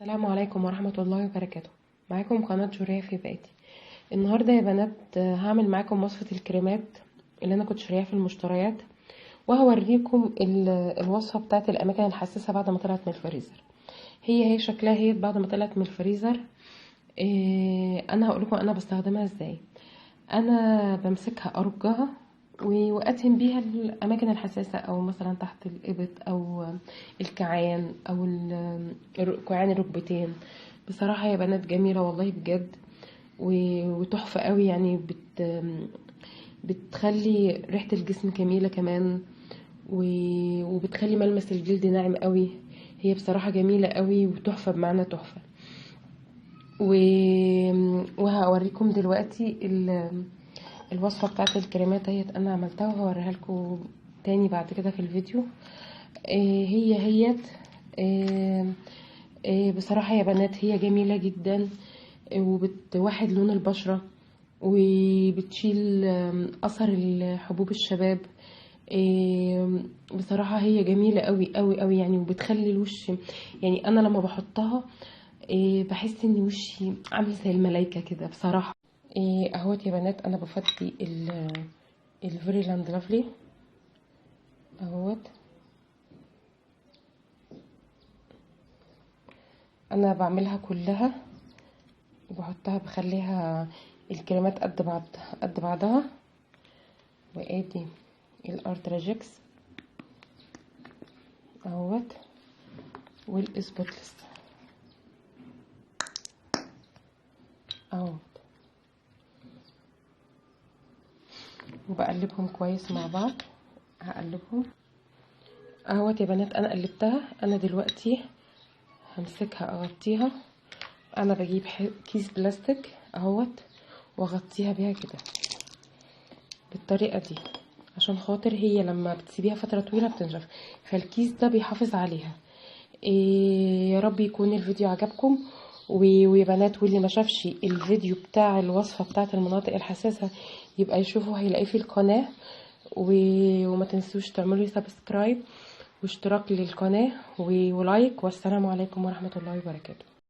السلام عليكم ورحمة الله وبركاته. معاكم قناة جورية في بيتي. النهاردة يا بنات هعمل معاكم وصفة الكريمات اللي انا كنت شاريها في المشتريات، وهوريكم الوصفة بتاعت الاماكن الحساسة بعد ما طلعت من الفريزر. هي شكلها هي بعد ما طلعت من الفريزر. انا هقولكم انا بستخدمها ازاي. انا بمسكها ارجها وأتهم بيها الأماكن الحساسة، أو مثلا تحت الإبط أو الكعان أو كعان الركبتين. بصراحة يا بنات جميلة والله بجد، وتحفة قوي، يعني بتخلي ريحة الجسم جميلة كمان، وبتخلي ملمس الجلد ناعم قوي. هي بصراحة جميلة قوي وتحفة بمعنى تحفة. وهوريكم دلوقتي الوصفة بتاعت الكريمات اهيت انا عملتها، وهوريها لكم تاني بعد كده في الفيديو. هي هيت بصراحة يا بنات هي جميلة جدا، وبتوحد لون البشرة، وبتشيل اثر حبوب الشباب. بصراحة هي جميلة قوي قوي قوي يعني، وبتخلي الوش، يعني انا لما بحطها بحس ان وشي عامل زي الملايكه كده بصراحة. اهوت يا بنات انا بفضي ال Fair and Lovely اهوت. انا بعملها كلها وبحطها، بخليها الكريمات قد بعض قد بعضها. وادي الارتراجكس اهوت وال Spotless اهوت، وبقلبهم كويس مع بعض. هقلبهم اهوت يا بنات. انا قلبتها. انا دلوقتي همسكها اغطيها. انا بجيب كيس بلاستيك اهوت واغطيها بيها كده بالطريقة دي، عشان خاطر هي لما بتسيبيها فترة طويلة بتنشف، فالكيس ده بيحافظ عليها. يا رب يكون الفيديو عجبكم. ويا بنات، واللي ما شافش الفيديو بتاع الوصفة بتاعه المناطق الحساسة يبقى يشوفه، هيلاقيه في القناة. وما تنسوش تعملوا subscribe واشتراك للقناة و like. والسلام عليكم ورحمة الله وبركاته.